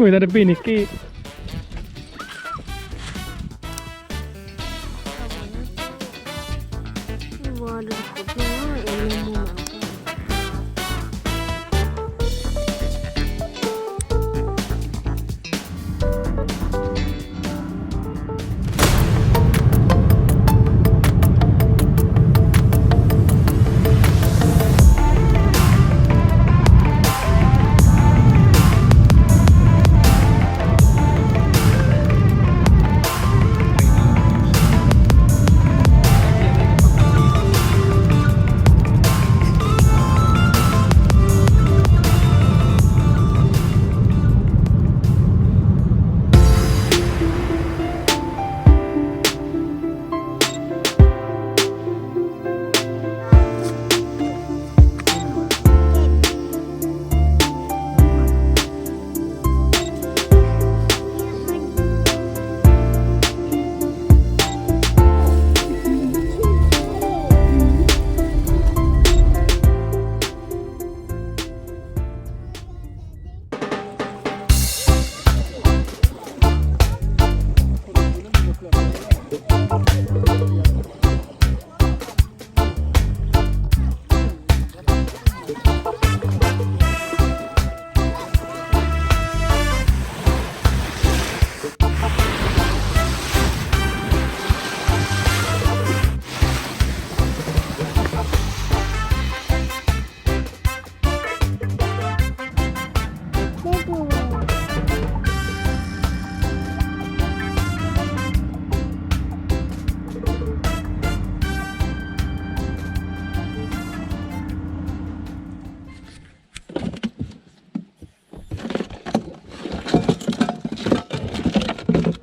ဝဲဒၣ်တဘ့ၣ်န့ၣ်က့ၣ်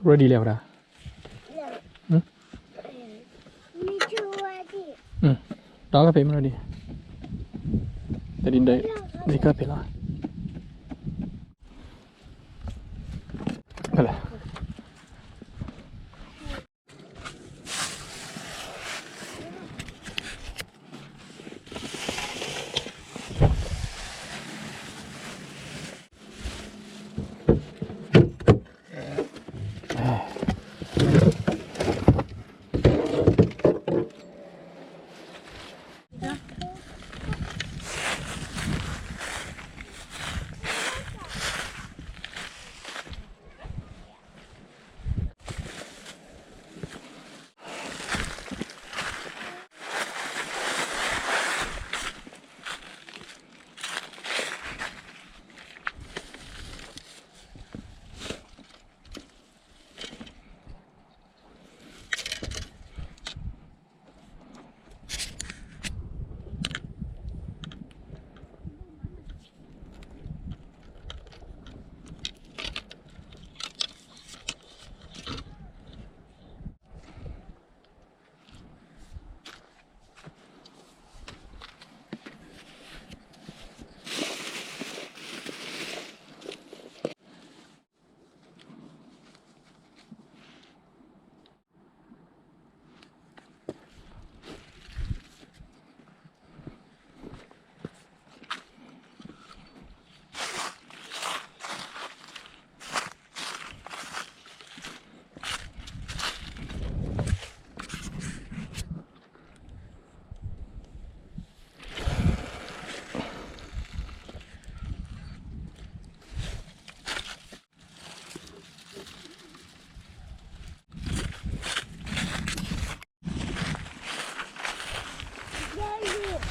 ready လဲၣ်ဝဲဒၣ် ဒီကဖဲမ့ၢ် ready တဒ်ဒီကဖဲလီၤ ဖဲလဲ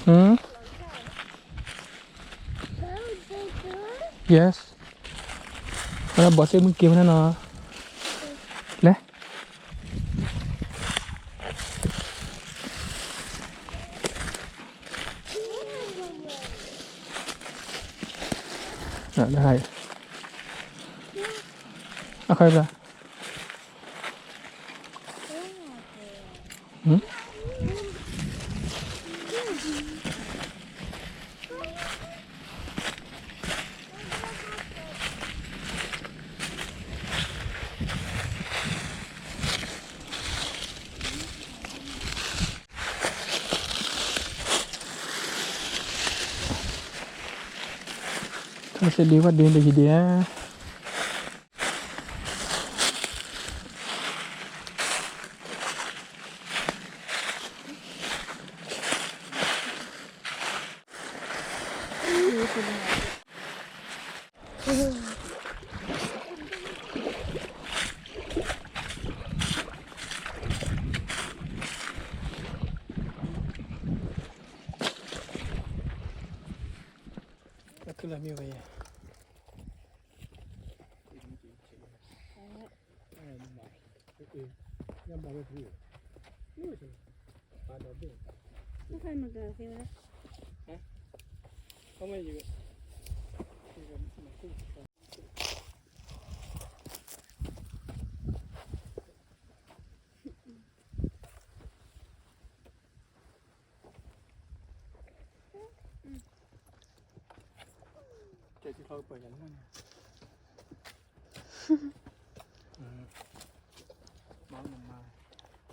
ၣ် Yes. ဘီစ့ၣ်မုၢ်က့ၤမနၤနီၤ လဲၤ အခါဘျါ မ့ၢ်စဒံးဝဲဒံးဒ်ယံၤဒံးဧါ.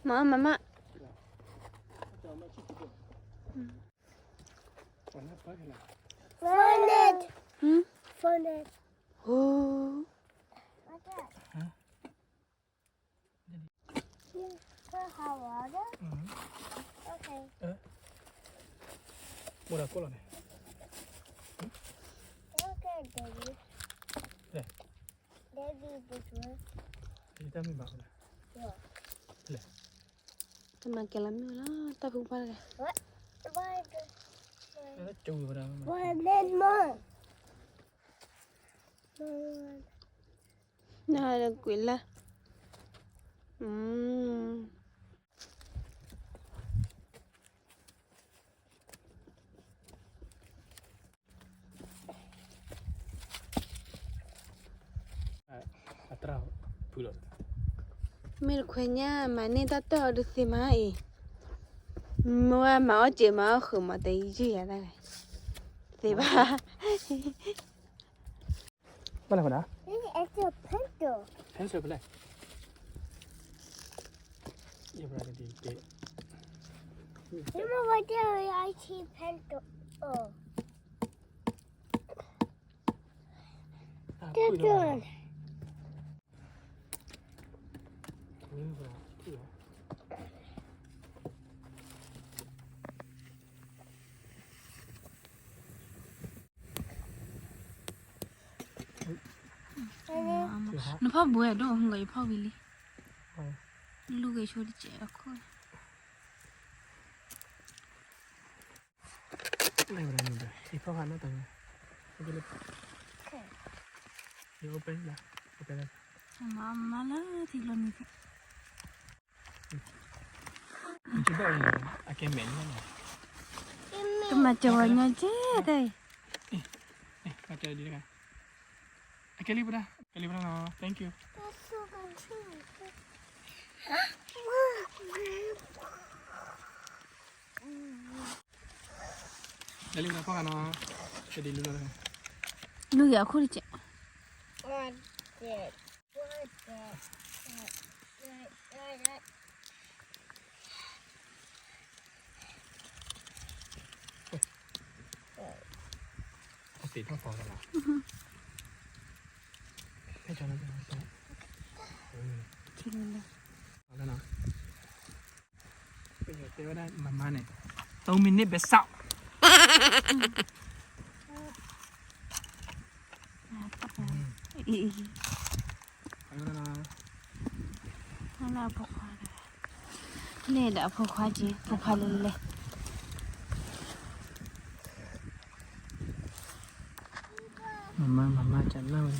မၤမးမး, ဟို, တမၤကဲလီၤမ့ၢ်လီၤ တၢ်ဖိခွါတဂၤ, နကွံာ်လၢ, မ့ၢ်တခွဲညါ မၤန့ၢ်တၢ်တၢၢ်အီၤဒုးသ့မးအံၤ, မ့ၢ်ဝဲမၤအီၣ်စဲးမၤအီၣ်ဃုာ်မး တယုၢ်ယၤတၢ်လဲၣ်, သ့ဘၣ်. ဘၣ်လဲၣ်ဝဲဒၣ်, pencil ဖဲလဲၣ်, ယဘၣ်တဒ်တဲ, ယမ့ၢ်ဝဲတဲဝဲ I see pencil. တၢ်တၢၢ် နဖီၣ်ဘှဲၣ်ဒိၣ် ယဖီၣ်ဝံၤလံ, လူၤဂ့ၤဆိတစဲးအခိၣ်, ယဖီၣ်ဃာ်နီၢ်တၢ်, ယအိၣ်ပဲလၢ, အိၣ်ပဲလၢ, မၤမၤလၢထံကျိနံၤ, ကမၤစၢၤဝဲညီကဲတၢ်အံၤ, အကဲလံပဒၣ်, ကဲလံပဒၣ်နီၤ, thank you. လၢလံပဒၣ်ဖီၣ်ဂၤနီၤ, ကဲဒ်လူလီၤ, လူၤယၤခိၣ်တကဲး. အသ့ၣ်ထီၣ်ဖီလာ်, ဖဲကၠီလၢ, ပယီၤတဲဝဲဒၣ်မမါန့ၣ်, သုံးမိနစ်ပဲစောင့်. အံၤ, အံၤ, အဖိခွါ, န့ၣ်ဒီးအဖိခွါက့ၤ ဖိခွါလဲၤလဲၤ, မမါ မမါကနၣ်ဝဲ,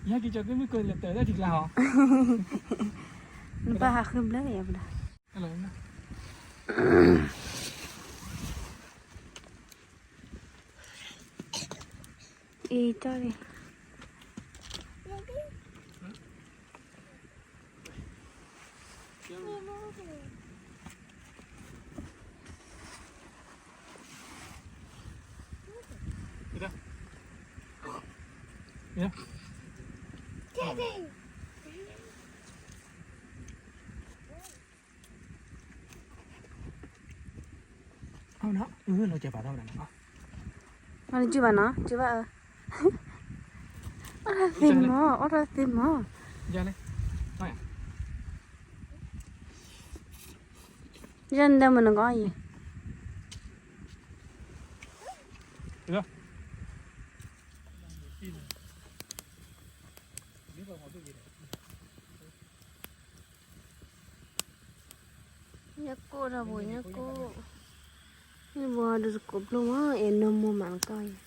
ယဟဲက့ၤကၠီၤသ့ၣ်မုၣ်ကိးလဲၤတၢၤတၢ်ထံကျါဟီ, နဘၣ်ဟးဃုဘျၢယၤဘၣ်, အံၤ ကၠီလံ. မ့ၢ်, မ့ၢ်, မ့ၢ်. အၢ လီၤကပာ်သီဝဲဒၣ်နီၤ, အီၣ်တကၠူၣ်ဘၣ်နီၤ, ကၠူၣ်ဘၣ်အၢ, အီၣ်တၢ်သ့မး, အီၣ်တၢ်သ့မး, ယၤလဲၣ်, ယၤနဒၣ်မုၢ်နကီၢ်အံၤ ညၣ်ကိၣ်ထီၣ်ဘိ ညၣ်ကိၣ်, ညၣ်ဘိဒုးတကိးပျိမး အဲၣ်နီၢ်မိၢ်မးနကီၢ်အံၤ.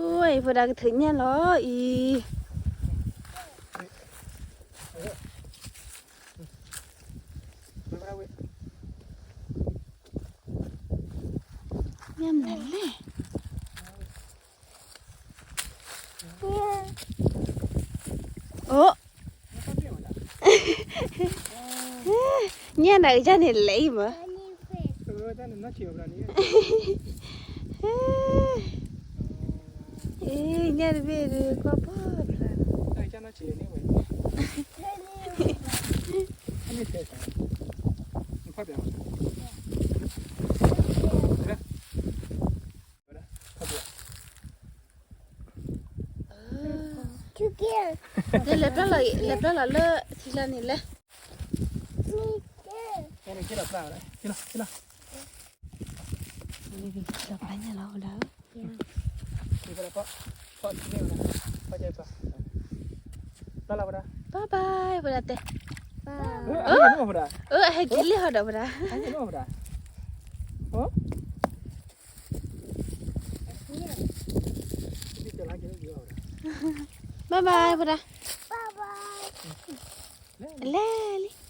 အိၣ် ဖိဒါကထုးညၣ်လီၤအံၤ, ညၣ်မနုၤလဲၣ်. အိၣ် ညၣ်နၤကစၢ်န့ၣ်လဲၤအံၤမး, အ့ ညၣ်တဘ့ၣ်ဒုး ကွၢ်ပှၤဖျါလီၤ. လဲၤပျၢ်လီၤ လဲၤပျၢ်လီၤလၢထံလီၤန့ၣ်လဲၣ်. လီၤပျၢ်ညၣ်လီၤဝဲဒၣ်, ဘၣ်ဘၣ် ဝဲဒၣ်တဲ, အၢ အဟဲက့ၤလံဟီဒီးဝဲဒၣ်. Bye bye ဖိဒါ, လဲၤလံ.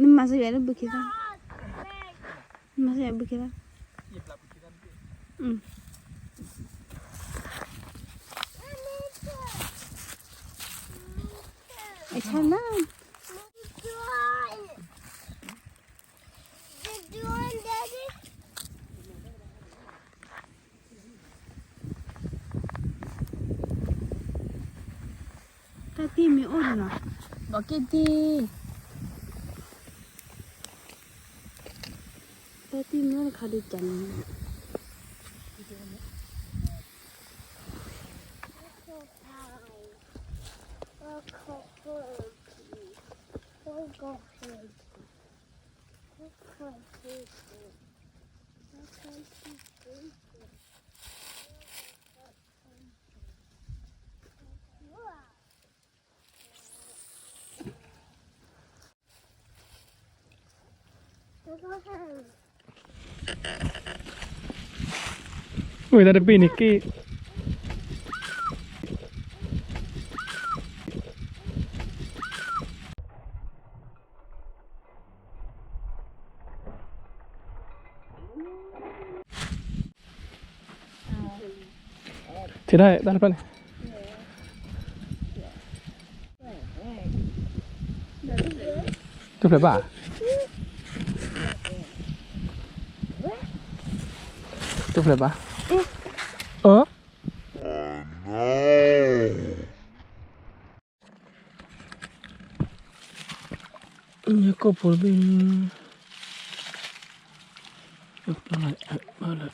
နမၤစၢၤယၤလၢဘုခ့သၣ်, နမၤစၢၤယၤဘုခ့သၣ်, အဆါလၢ တၢ်တံၢ်မ့ၢ်အိၣ်ဒံးနီၤ, ဘီက့ၢ်တံၢ်, တၢ်တံၢ်မ့ၢ်အိၣ်တခါဒုးကန့ၣ်. Ui, tao đi pin này kì. Thì đây, tao đi pin này. Tụi phải bà. Tụi phải bà. Ơ? Nhớ cô bố đi. Nó lại, nó lại.